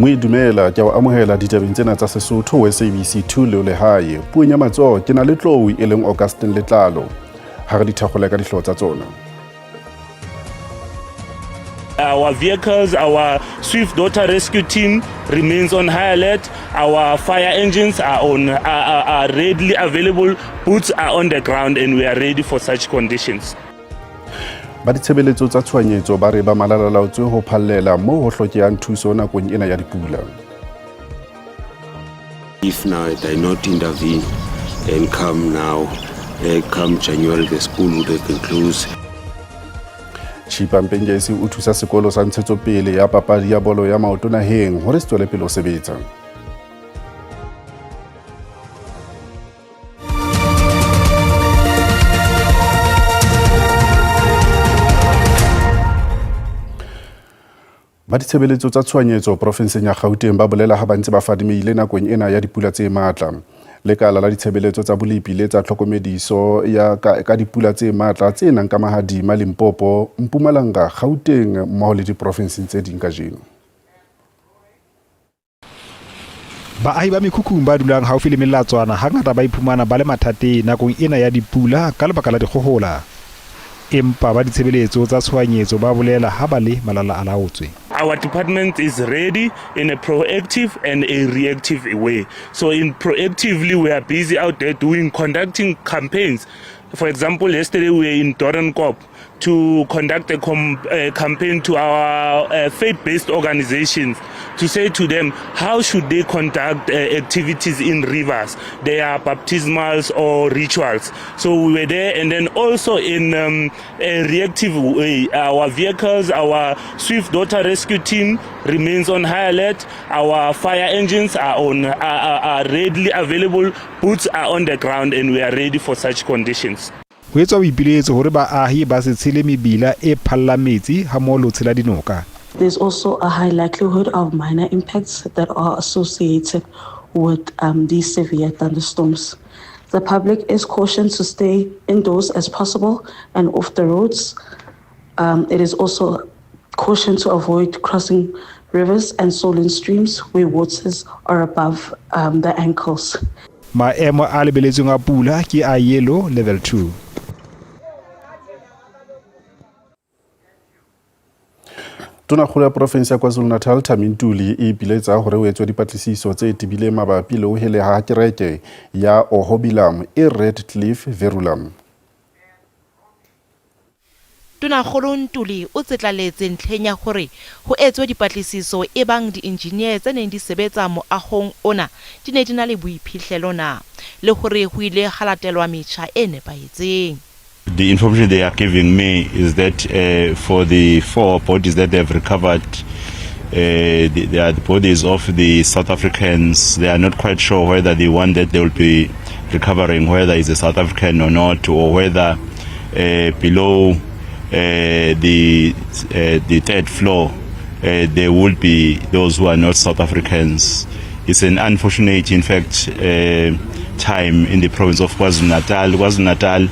Moe dumela, ke a o amohela ditabeng tsena tsa Sesotho ho SABC 2 leo lehae. Puong ya matsoho ke na le tlou e leng Augustin Letlalo. Ha re di thakgole ka dihlooho tsa tsona. Our vehicles, our Swift Daughter Rescue Team remains on high alert. Our fire engines are readily available. Boots are on the ground and we are ready for such conditions. Ba ditshebeletso tsa tshohanyetso ba re ba malalalaotswe ho phallela moo ho hlokehang thuso nakong ena ya dipula. If now they not intervene and come now, come January, the school would have been closed. Chipa Mpengesi o thusa sekolo sa ntshetsopele ya papadi ya bolo ya maoto naheng hore se tswele pele ho sebetsa. Ba ditshebeletso tsa tshohanyetso porofenseng ya Gauteng ba bolela ha ba ntse ba fadimehile nakong ena ya dipula tse matla. Lekala la ditshebeletso tsa bolepi le tsa tlhokomediso ya ka dipula tse matla tse nang ka mahadima Limpopo, Mpumalanga, Gauteng mmoho le diporofenseng tse ding kajeno. Baahi ba mekhukhung ba dulang haufi le melatswana hangata ba iphumana ba le mathateng nakong ena ya dipula ka lebaka la dikgohola. Empa ba ditshebeletso tsa tshohanyetso ba bolela ha ba le malala a laotswe. Our department is ready in a proactive and a reactive way. So in proactively we are busy out there conducting campaigns. For example, yesterday we were in Doornkop to conduct a campaign to our faith-based organizations to say to them how should they conduct activities in rivers, they are baptismals or rituals. So we were there, and then also in a reactive way, our vehicles, our Swift Daughter Rescue Team remains on high alert. Our fire engines are readily available. Boots are on the ground and we are ready for such conditions. Ho etswa boipiletso hore baahi ba se tshele mebila e phallang metsi hammoho le ho tshela dinoka. There's also a high likelihood of minor impacts that are associated with these severe thunderstorms. The public is cautioned to stay indoors as possible and off the roads. It is also cautioned to avoid crossing rivers and swollen streams where waters are above the ankles. Maemo a lebeletsweng a pula ke a yellow level 2. Tonakgolo ya porofense ya KwaZulu-Natal Thami Ntuli e ipiletsa hore ho etswe dipatlisiso tse tebileng mabapi le ho heleha ha kereke ya Ohobilam e Redcliff Verulam. Tonakgolo Ntuli o tsetlaletse ntlheng ya hore ho etswe dipatlisiso ebang di-engineer tse neng di sebetsa moahong ona di ne di na le boiphihlelo na, le hore ho ile ha latelwa metjha e nepahetseng. The information they are giving me is that for the 4 bodies that they have recovered, they are the bodies of the South Africans. They are not quite sure whether the one that they will be recovering, whether is a South African or not, or whether below the third floor there will be those who are not South Africans. It's an unfortunate, in fact, time in the province of KwaZulu-Natal. KwaZulu-Natal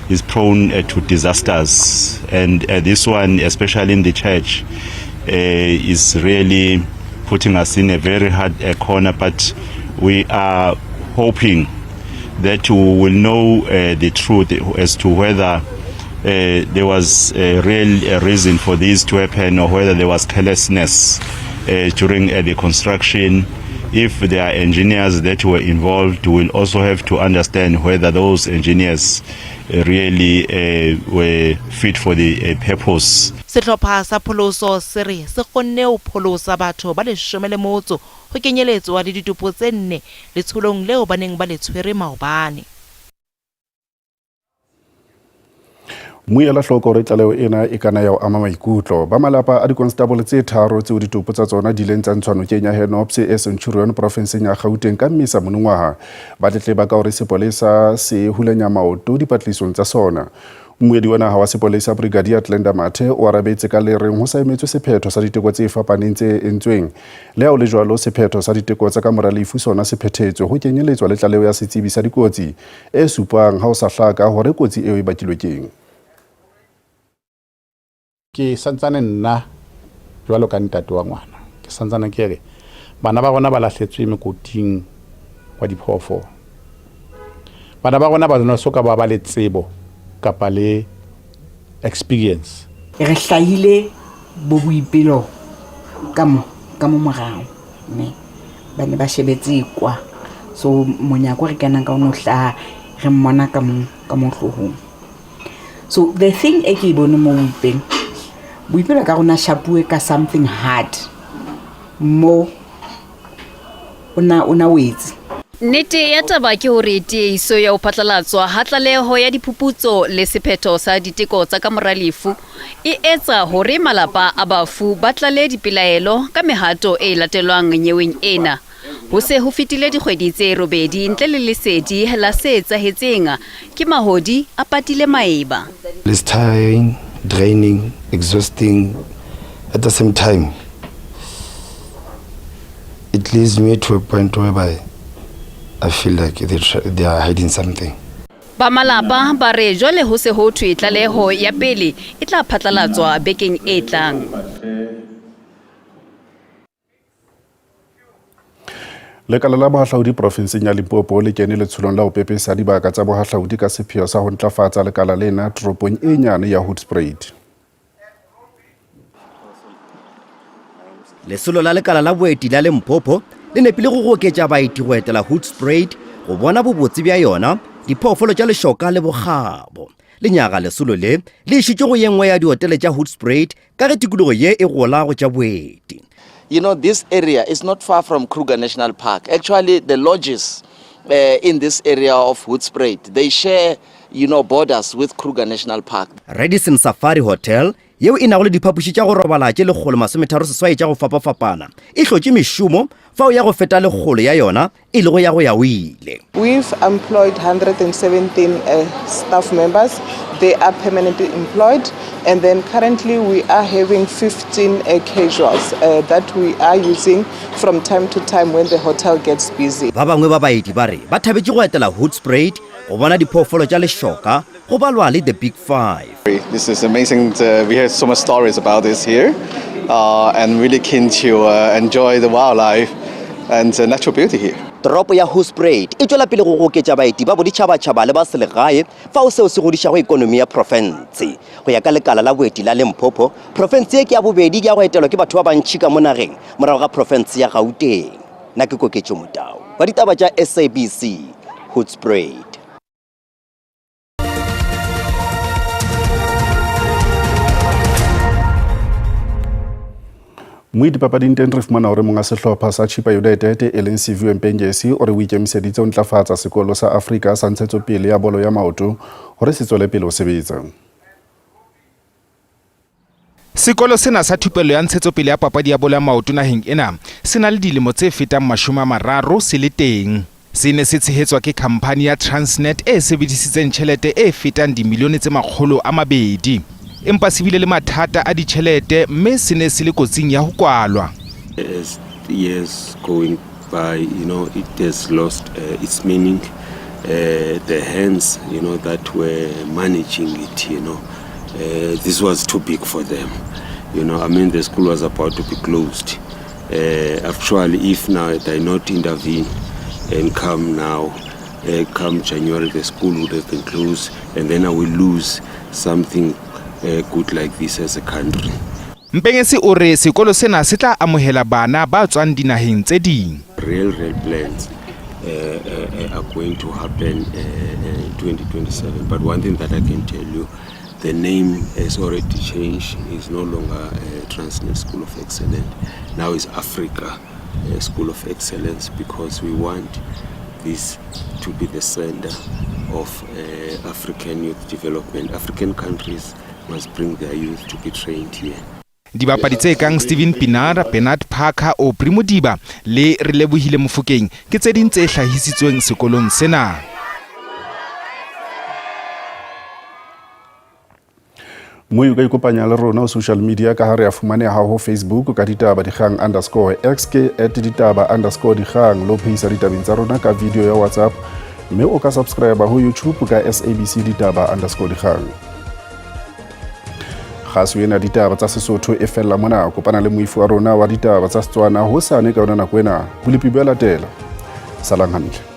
is prone to disasters, and this one, especially in the church, is really putting us in a very hard corner. But we are hoping that we will know the truth as to whether there was a real reason for this to happen, or whether there was carelessness during the construction. If there are engineers that were involved, we'll also have to understand whether those engineers really were fit for the purpose. Sehlopha sa pholoso se re se kgonne ho pholosa batho ba 18 ho kenyeletswa le ditopo tse 4 letsholong leo ba neng ba le tshwere maobane. Moela hloko hore tlaleho ena e kana ya ho ama maikutlo. Ba malapa a dikonstable tse 3 tseo ditopo tsa tsona di ileng tsa ntshwa nokeng ya Hennops e Centurion porofenseng ya Gauteng ka Mmesa monongwaha ba tletleba ka hore sepolesa se hulanya maoto dipatlisong tsa sona. Mmuedi wa naha wa sepolesa Brigadier Glenda Mathe o arabetse ka le reng ho sa emetswe sephetho sa diteko tse fapaneng tse entsweng. Le ha ho le jwalo, sephetho sa diteko tsa kamora lefu sona se phethetswe ho kenyeletswa le tlaleho ya setsebi sa dikotsi e supang ha ho sa hlaka hore kotsi eo e bakilwe keng. Ke santsane nna jwalo ka ntate wa ngwana, ke santsane ke re Bana ba rona ba lahletswe mekoting wa diphoofolo. Bana ba rona ba no soka ba ba le tsebo kapa le experience. Re hlahile bo Boipelo ka mo morao, mme ba ne ba shebetse kwa. So monyako re kenang ka ona o hlaha, re mmona ka mo hloohong. So the thing e ke e bone mo Boipelo, Boipelo ka rona shapuwe ka something hard mo o na wetse. Nnete ya taba ke hore tiehiso ya ho phatlalatswa ha tlaleho ya diphuputso le sephetho sa diteko tsa kamora lefu e etsa hore malapa a bafu ba tlale dipelaelo ka mehato e latelwang nyeweng ena. Ho se ho fetile dikgwedi tse 8 ntle le lesedi la se etsahetseng, ke mahodi a patile maeba. It's tiring, draining, exhausting at the same time. It leads me to a point whereby I feel like they are hiding something. Ba malapa ba re jwale ho se ho thwe tlaleho ya pele e tla phatlalatswa bekeng e tlang. Lekala la bohahlaudi profinseng ya Limpopo le kene letsholong la ho pepesa dibaka tsa bohahlaudi ka sepheo sa ho ntlafatsa lekala lena toropong e nyane ya Hoedspruit. Lesolo la lekala la boeti la Limpopo le nepile go oketša baeti go etela Hoedspruit go bona bobotse bja yona, diphoofolo tša lešoka le bokgabo. Lenyaga lesolo le le išitše go ye nngwe ya dihotele tša Hoedspruit ka ge tikologo ye e gola go tša boeti. You know, this area is not far from Kruger National Park. Actually, the lodges in this area of Hoedspruit, they share, you know, borders with Kruger National Park. Radisson Safari Hotel yeo e nago le diphapoši tša go robala tše 138 tša go fapafapana e hlotše mešomo fao ya go feta lekgolo ya yona e lego ya go ya o ile. We've employed 117 staff members. They are permanently employed, and then currently we are having 15 casuals that we are using from time to time when the hotel gets busy. Ba bangwe ba baeti ba re ba thabetše go etela Hoedspruit go bona diphoofolo tša lešoka go balwa le the Big Five. This is amazing. We heard so much stories about this here, and really keen to enjoy the wildlife and the natural beauty here. Toropo ya Hoedspruit e tšwela pele go goketša baeti ba boditšhabatšhaba le ba selegae fao seo se godišago ekonomi ya profense. Go ya ka lekala la boeti la Limpopo, profense ye ke ya bobedi ya go etelwa ke batho ba bantši ka mo nageng morago ga profense ya Gauteng. Nna ke Koketšo Motau wa ditaba tša SABC, Hoedspruit. Mo dipapading teng re fumana hore monga sehlopha sa Chippa United e leng Siviwe Mpengesi o re o ikemiseditse ho ntlafatsa sekolo sa Afrika sa ntshetsopele ya bolo ya maoto hore se tswele pele ho sebetsa. Sekolo sena sa thupelo ya ntshetsopele ya papadi ya bolo ya maoto naheng ena se na le dilemo tse fetang 30 se le teng. Se ne se tshehetswa ke khamphani ya Transnet e sebedisitseng tjhelete e fetang dimilione tse 200. Empa se bile le mathata a ditjhelete mme se ne se le kotsing ya ho kwalwa. As years going by, you know, it has lost its meaning. The hands, you know, that were managing it, you know, this was too big for them. You know, I mean, the school was about to be closed. Actually, if now they not intervene and come now, come January, the school would have been closed, and then I will lose something good like this as a country. Mpengesi o re sekolo sena se tla amohela bana ba tswang dinaheng tse ding. Real plans are going to happen in 2027. But one thing that I can tell you, the name has already changed. It's no longer Transnet School of Excellence. Now it's Africa School of Excellence, because we want this to be the center of African youth development. African countries must bring their youth to be trained here. Dibapadi tse kang Steven Pienaar, Bernard Parker, Aubrey Modiba le Relebohile Mofokeng ke tse ding tse hlahisitsweng sekolong sena. Mo o ka ikopanya le rona ho social media ka ha re a fumaneha ho Facebook ka ditaba dikgang underscore x ke at ditaba underscore dikgang, le ho phehisa ditabeng tsa rona ka video ya WhatsApp, mme o ka subscribe ho YouTube ka SABC ditaba underscore dikgang. Kgaso ena ditaba tsa Sesotho e fella mona. Kopana le moifi wa rona wa ditaba tsa Setswana hosane ka yona nako ena. Bolepi bo a latela. Salang hantle.